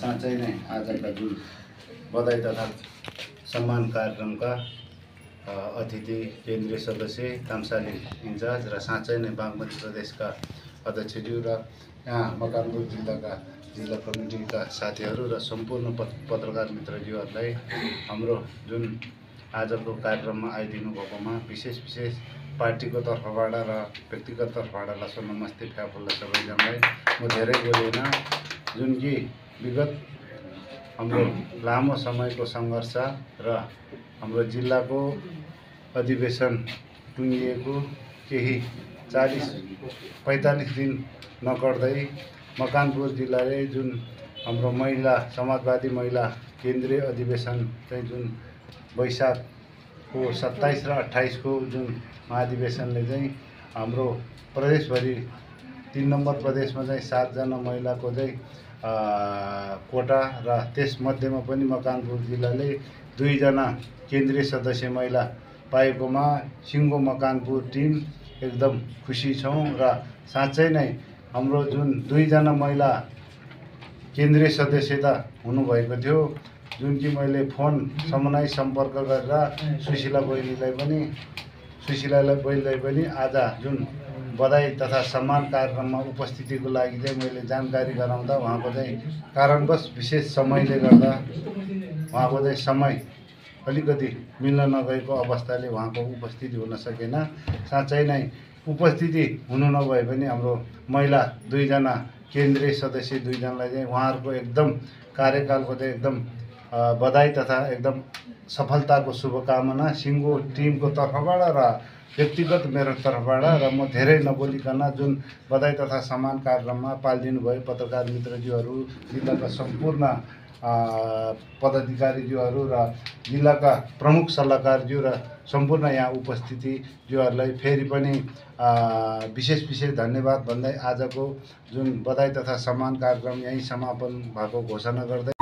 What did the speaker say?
साँच्चै नै आजका जुन बधाई तथा सम्मान कार्यक्रमका अतिथि केन्द्रीय सदस्य कामसाली इन्चार्ज र साँच्चै नै बागमती प्रदेशका अध्यक्षज्यू र यहाँ मकवानपुर जिल्लाका जिल्ला कमिटीका साथीहरू र सम्पूर्ण पत्रकार मित्रज्यूहरूलाई हाम्रो जुन आजको कार्यक्रममा आइदिनु भएकोमा विशेष पार्टीको तर्फबाट र व्यक्तिगत तर्फबाट लासो नमस्ते फ्याफुल्ला सबैजनालाई म धेरै बोलिनँ। जुन कि विगत हाम्रो लामो समयको सङ्घर्ष र हाम्रो जिल्लाको अधिवेशन टुङ्गिएको केही 40-45 दिन नकर्दै मकवानपुर जिल्लाले जुन हाम्रो महिला समाजवादी महिला केन्द्रीय अधिवेशन चाहिँ जुन वैशाखको 27 र 28 को जुन महाधिवेशनले चाहिँ हाम्रो प्रदेशभरि 3 नम्बर प्रदेशमा चाहिँ 7 जना महिलाको चाहिँ कोटा र त्यसमध्येमा पनि मकवानपुर जिल्लाले 2 जना केन्द्रीय सदस्य महिला पाएकोमा सिङ्गो मकवानपुर टिम एकदम खुसी छौँ र साँच्चै नै हाम्रो जुन 2 जना महिला केन्द्रीय सदस्यता हुनुभएको थियो, जुन कि मैले फोन समन्वय सम्पर्क गरेर सुशीला बहिनीलाई पनि आज जुन बधाई तथा सम्मान कार्यक्रममा उपस्थितिको लागि चाहिँ मैले जानकारी गराउँदा उहाँको चाहिँ कारणवश विशेष समयले गर्दा उहाँको चाहिँ समय अलिकति मिल्न नगएको अवस्थाले उहाँको उपस्थिति हुन सकेन। साँच्चै नै उपस्थिति हुनु नभए पनि हाम्रो महिला 2 जना केन्द्रीय सदस्य 2 जनालाई चाहिँ उहाँहरूको एकदम कार्यकालको चाहिँ एकदम बधाई तथा एकदम सफलताको शुभकामना सिङ्गो टिमको तर्फबाट र व्यक्तिगत मेरो तर्फबाट र म धेरै नबोलिकन जुन बधाई तथा सम्मान कार्यक्रममा पालिदिनु भयो पत्रकार मित्रज्यूहरू, जिल्लाका सम्पूर्ण पदाधिकारीज्यूहरू र जिल्लाका प्रमुख सल्लाहकारज्यू र सम्पूर्ण यहाँ उपस्थितिज्यूहरूलाई फेरि पनि विशेष धन्यवाद भन्दै आजको जुन बधाई तथा सम्मान कार्यक्रम यहीँ समापन भएको घोषणा गर्दै